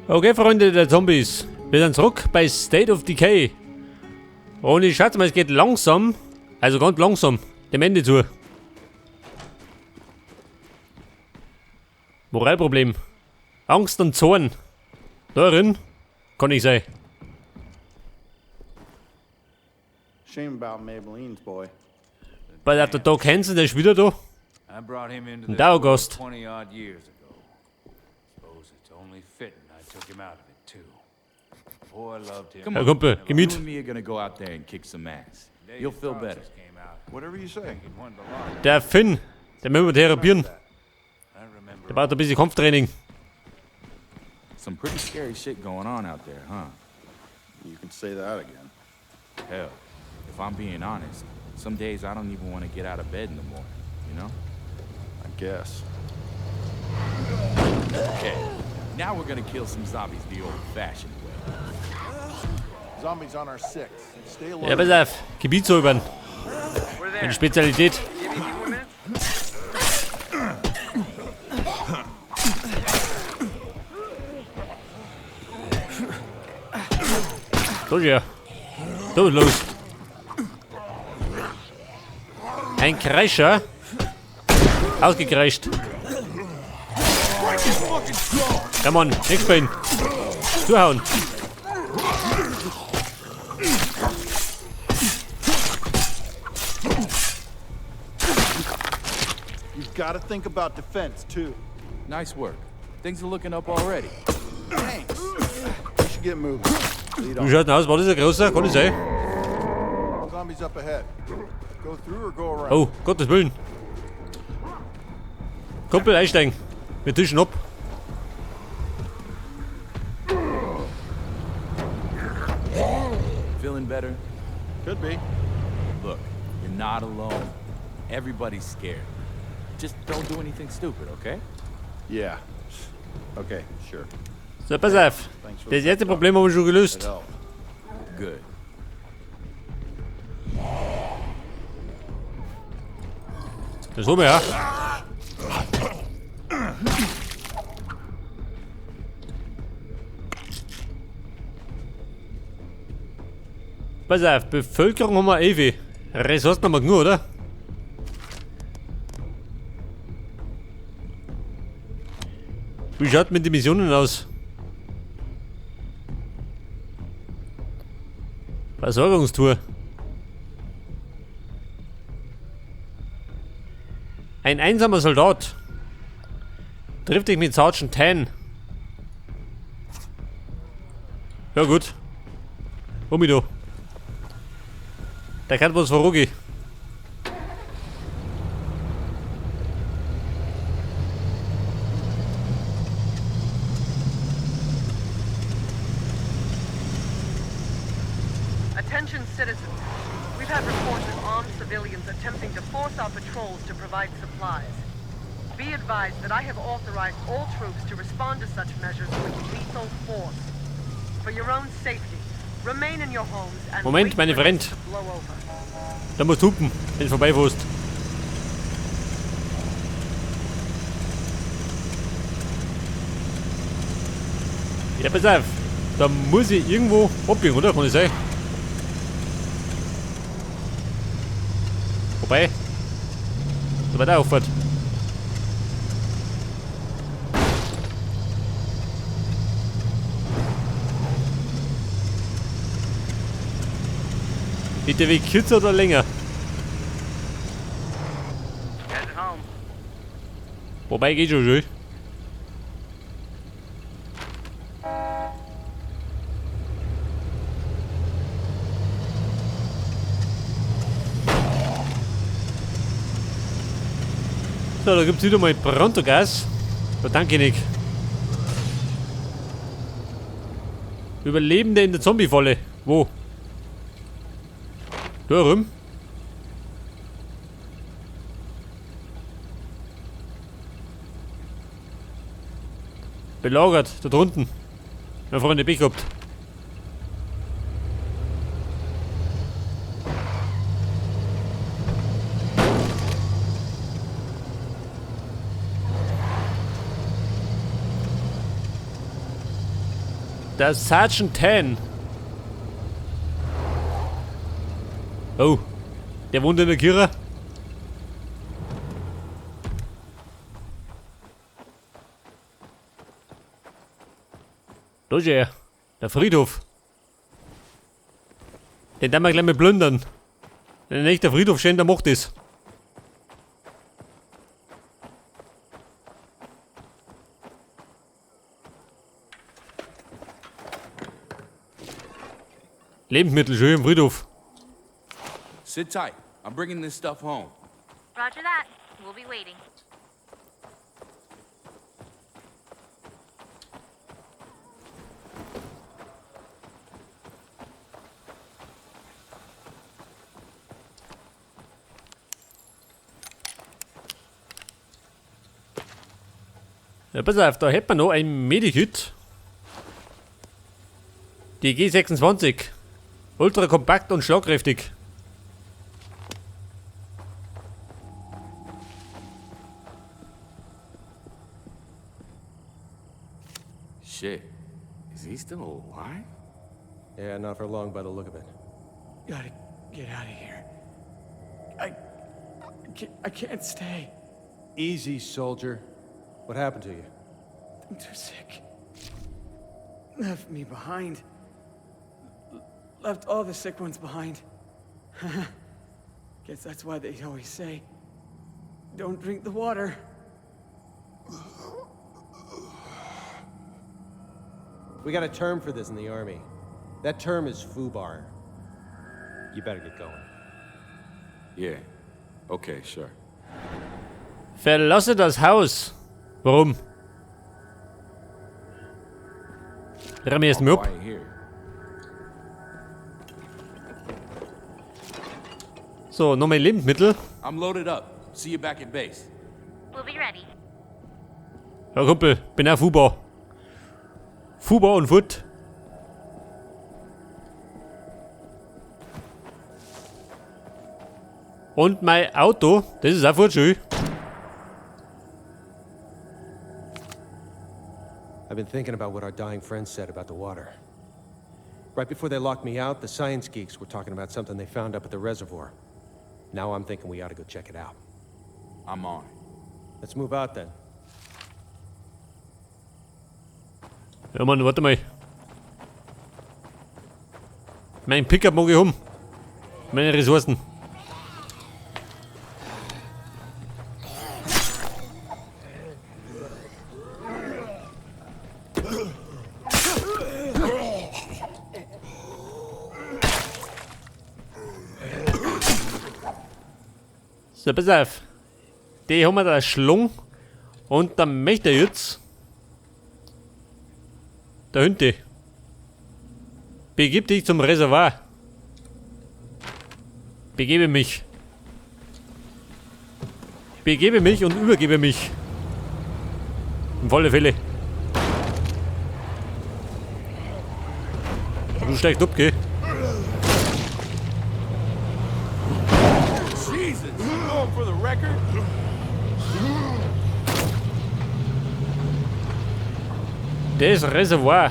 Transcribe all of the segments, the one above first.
Okay, Freunde der Zombies, wir sind zurück bei State of Decay. Und ich schätze mal, es geht langsam, also ganz langsam, dem Ende zu. Moralproblem. Angst und Zorn. Darin kann ich sein. Shame about Maybelline's boy. Weil der Doc Hansen, der ist wieder da. I brought him into Und this der world August. 20 odd years ago. Suppose it's only fitting I took him out of it too. Boy loved him. Come Ja, on. Kumpel, geh You mit. and me are gonna go out there and kick some ass. Day You'll feel better. Francis came out, Whatever you say. he'd won the lottery. Der Finn, der müssen wir therapieren. I remember Der braucht ein bisschen Kampftraining. Some pretty scary shit going on out there, huh? You can say that again. Hell, if I'm being honest, some days I don't even want to get out of bed in the morning, you know? I guess. Okay, now we're gonna kill some zombies the old-fashioned way. Zombies on our six. Stay alert. Ja, pass auf. Gebiet säubern. We're there. Meine Spezialität. Give me a few more minutes. So, ja. So, los. Ein Kreischer. Ausgekreischt. Ja, Mann, nichts bei ihm. Zuhauen. You've got to think about defense too. Nice work. Things are looking up already. Thanks. We should get moving. Lead Wie on. schaut denn aus? War das ein großer? Kann das sein? Zombies up ahead. Go through or go around. Oh, Gottes Willen. Kumpel, einsteigen. Wir tischen ab. Feeling better? Could be. Look, you're not alone. Everybody's scared. Just don't do anything stupid, okay? Yeah. Okay, sure. So, pass auf. Das erste Problem haben wir schon It gelöst. helped. Good. Das haben wir ja. Pass auf, Bevölkerung haben wir eh viel. Ressourcen haben wir genug, oder? Wie schaut mit den Missionen aus? Versorgungstour. Ein einsamer Soldat trifft dich mit Sergeant Tan. Ja gut. Umido. Der kann was vorangehen. Attention citizens. We've had reports of armed civilians attempting to force our patrols to provide supplies. Be advised that I have authorized all troops to respond to such measures with lethal force. For your own safety, remain in your homes and Moment, wait meine for this Freund. to blow over. Da musst du hupen, wenn du vorbeifährst. Ja, pass auf. Da muss ich irgendwo abbiegen, oder? Kann ich sein? Vorbei. Da war der Auffahrt. Ist der Weg kürzer oder länger? Heading home. Wobei geht schon schön. So, da gibt's wieder mal Prontogas. Da danke ich nicht. Überlebende in der Zombie-Falle. Wo? Da rum. Belagert, da drunten. Mein Freund, Pech gehabt. Der Sergeant Tan. Oh, der wohnt in der Kirche. Da ist er, der Friedhof. Den werden wir gleich mal plündern. Wenn nicht der Friedhof steht, der macht das. Lebensmittel schön im Friedhof. Sit tight. I'm bringing this stuff home. Roger that. We'll be waiting. Ja, pass auf, da hätten wir noch ein Medikit. Die G26. Ultra kompakt und schlagkräftig. Shit. Is he still alive? Yeah, not for long by the look of it. Gotta get out of here. I can't stay. Easy, soldier. What happened to you? I'm too sick. Left me behind. Left all the sick ones behind. Guess that's why they always say, don't drink the water. We got a term for this in the army. That term is FUBAR. You better get going. Yeah. Okay, sure. Verlasse das Haus. Warum? Renn mir erst mal ab. Quiet here. So, noch mehr Lebensmittel. I'm loaded up. See you back at base. We'll be ready. Ja, Kumpel, bin auch Fuba. Fuba und Foot. Und mein Auto, das ist auch schön. I've been thinking about what our dying friends said about the water. Right before they locked me out, the science geeks were talking about something they found up at the reservoir. Now I'm thinking we ought to go check it out. I'm on. Let's move out then. Ja, Mann, warte mal. Mein Pickup mag ich um. Meine Ressourcen. So, pass auf. Die haben wir da Schlung. Und dann möchte ich jetzt. Da hinten. Begib dich zum Reservoir. Begebe mich. Begebe mich und übergebe mich. In volle Fälle. Du steigst ab, gell? Jesus! Going for the record? Das Reservoir.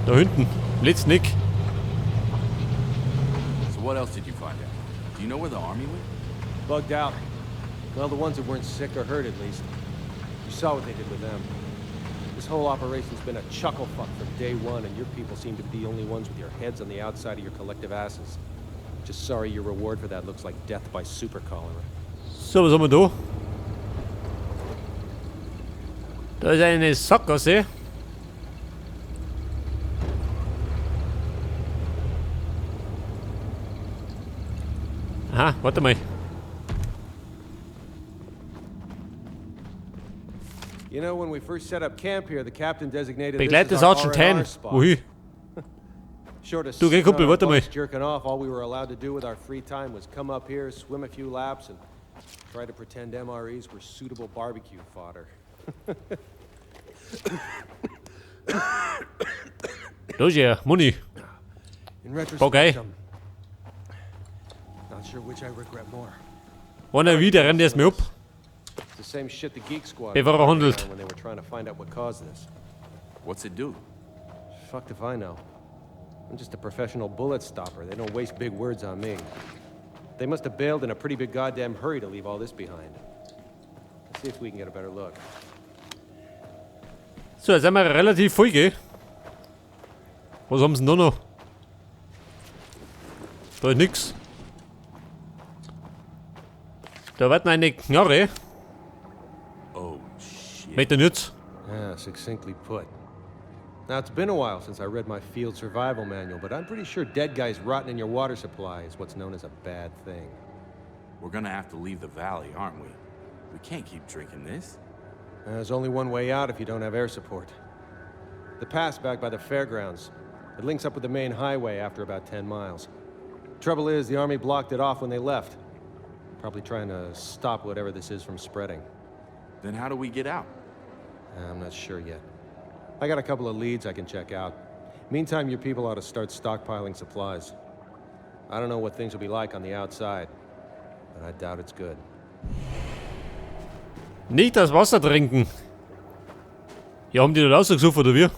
Da hinten. Let's Nick. So what else did you find out? Do you know where the army went? Bugged out. Well, the ones that weren't sick or hurt, at least. You saw what they did with them. This whole operation's been a chuckle fuck from day one, and your people seem to be the only ones with your heads on the outside of your collective asses. Just sorry your reward for that looks like death by super cholera. So, was haben wir da? Da ist eine Sackgasse. Aha, warte mal. You know, when we first set up camp here, the captain designated this Begleite as our Sergeant R&R Tan. spot. Wohin? Short of Du, geh, sitting on Kumpel, our warte mal. butts jerking off, all we were allowed to do with our free time was come up here, swim a few laps, and try to pretend MREs were suitable barbecue fodder. Da ist er, Muni. In retrospect, Okay. I'm not sure which I regret more. Einer wieder, rennt erst mal ab. It's the same shit the Geek Squad Bevor er was handelt. when they were trying to find out what caused this. What's it do? Fucked if I know. I'm just a professional bullet stopper. They don't waste big words on me. They must have bailed in a pretty big goddamn hurry to leave all this behind. Let's see if we can get a better look. So, jetzt sind wir relativ voll, gell? Was haben sie denn da noch? Da ist nix. Da wird noch eine Knarre. Oh, shit. Möchte nicht. Yeah, succinctly put. Now, it's been a while since I read my field survival manual, but I'm pretty sure dead guys rotting in your water supply is what's known as a bad thing. We're gonna have to leave the valley, aren't we? We can't keep drinking this. There's only one way out if you don't have air support. The pass back by the fairgrounds. It links up with the main highway after about 10 miles. Trouble is, the army blocked it off when they left. Probably trying to stop whatever this is from spreading. Then how do we get out? I'm not sure yet. I got a couple of leads I can check out. Meantime, your people ought to start stockpiling supplies. I don't know what things will be like on the outside, but I doubt it's good. Nicht das Wasser trinken. Ja, haben die da rausgesucht, oder wie?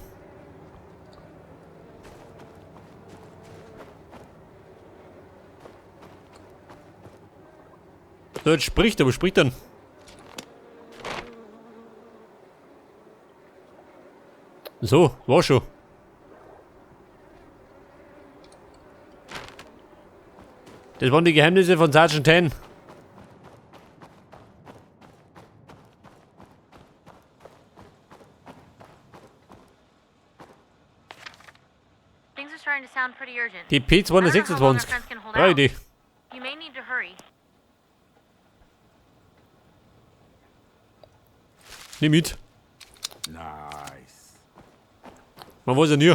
So, jetzt spricht er, aber spricht dann. So, war schon. Das waren die Geheimnisse von Sergeant Ten. Things are starting to sound pretty urgent. Die I don't know how long our P226. friends can hold Brauch ich out. die. You may need to hurry. Nimm mit. Nice. Man weiß ja nie.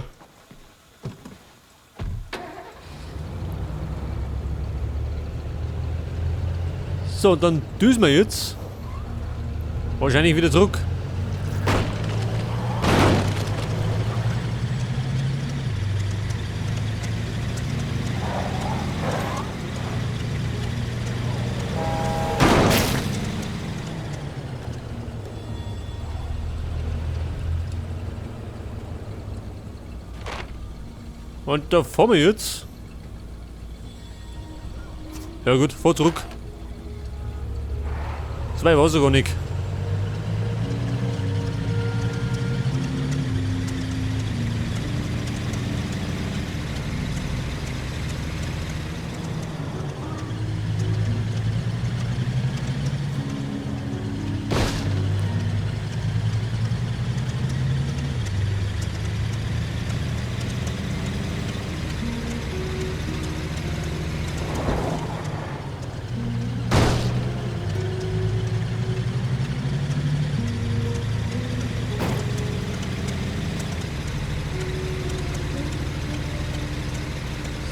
So, und dann düsen wir jetzt. Wahrscheinlich wieder zurück. Und da fahren wir jetzt. Ja gut, fahr zurück. Zwei war sogar nicht.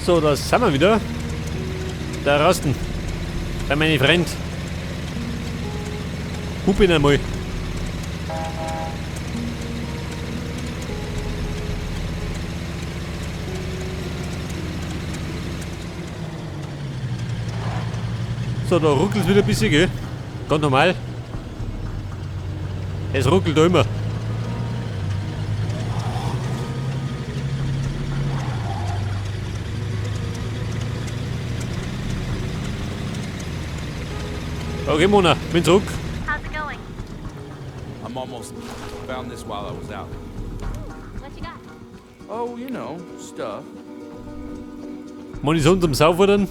So, da sind wir wieder. Da rasten. Bei meinem Freund. Hup ihn einmal. So, da ruckelt's wieder ein bisschen, gell? Ganz normal. Es ruckelt da immer. Okay, Mona, bin zurück. How's it going? I'm almost found this while I was out. What you got? Oh, you know, stuff. Munition zum Saufern.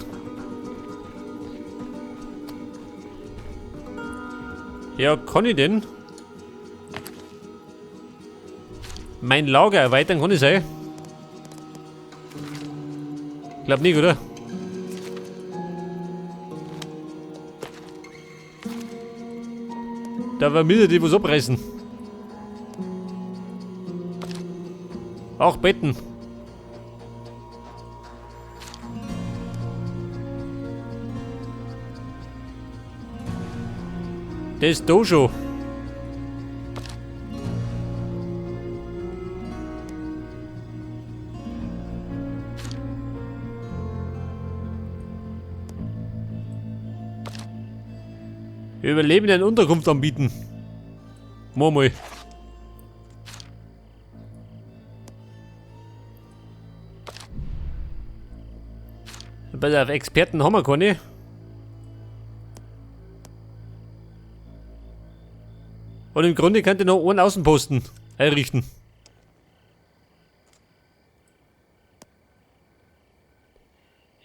Ja, kann ich denn? Mein Lager erweitern, kann ich sein? Glaub nicht, oder? Da war mir die was abreißen. Auch Betten. Das Dojo. Überlebenden Unterkunft anbieten. Mach mal. Pass auf, Experten haben wir keine. Und im Grunde könnte ich noch einen Außenposten einrichten.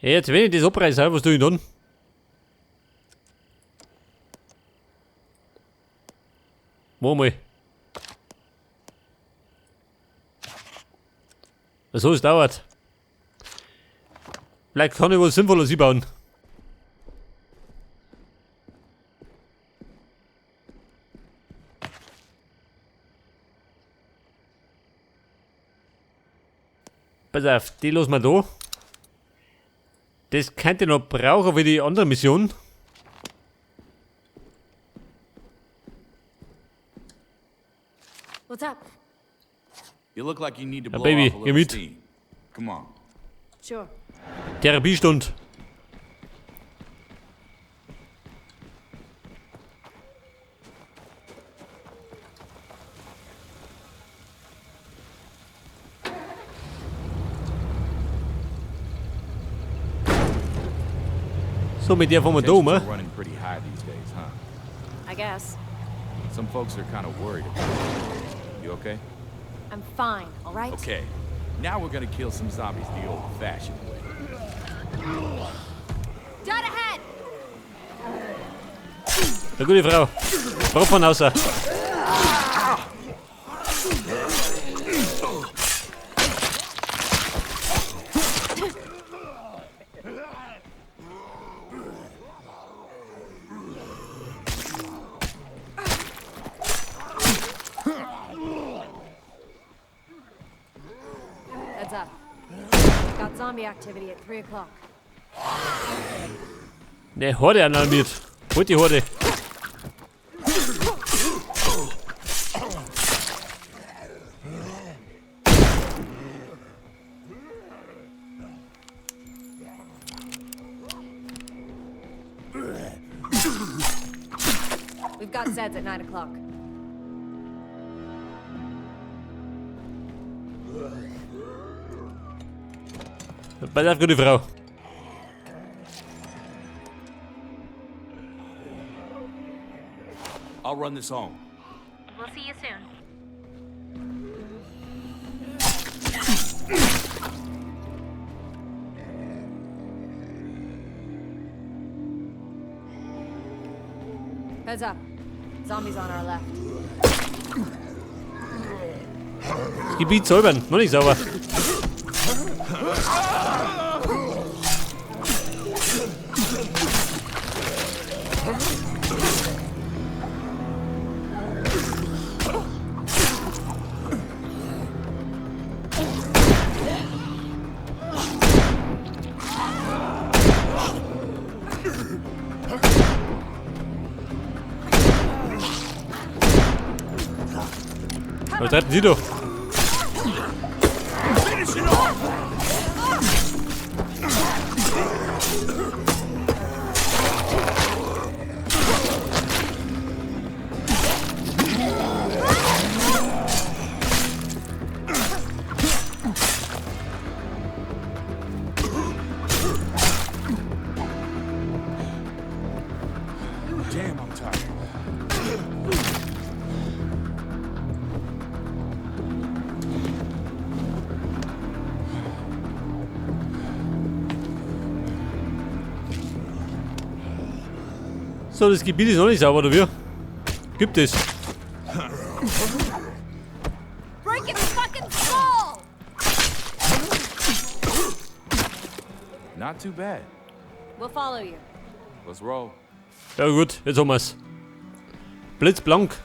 Jetzt, wenn ich das abreiße, was tue ich dann? Mach mal. So, es dauert. Vielleicht kann ich was Sinnvolles bauen. Pass auf, die lassen wir da. Das könnte ich noch brauchen für die andere Mission. What's up? You look like you need to Ja, blow Baby, off a geh little mit. steam. Come on. Sure. Therapiestund. So, mit der fahren wir da Tensions um, are running pretty high these days, huh? I guess. Some folks are kind of worried about you. You okay? I'm fine, all right? Okay. Now we're gonna kill some zombies the old-fashioned way. Dead ahead! Na gute Frau. Braucht man außer. Heads up. Got zombie activity at 3 o'clock. Ne, Horde alarmiert. Holt die Horde. We've got Zeds at 9 o'clock. Pass auf, gute Frau. I'll run this home. We'll see you soon. Heads up. Zombies on our left. Das Gebiet säubern, noch nicht sauber. Was treiben Sie doch? Damn, I'm tired. So, das Gebiet ist noch nicht sauber, oder wie? Gibt es. Break its fucking skull! Not too bad. We'll follow you. Let's roll. Ja gut, jetzt haben wir's. Blitzblank.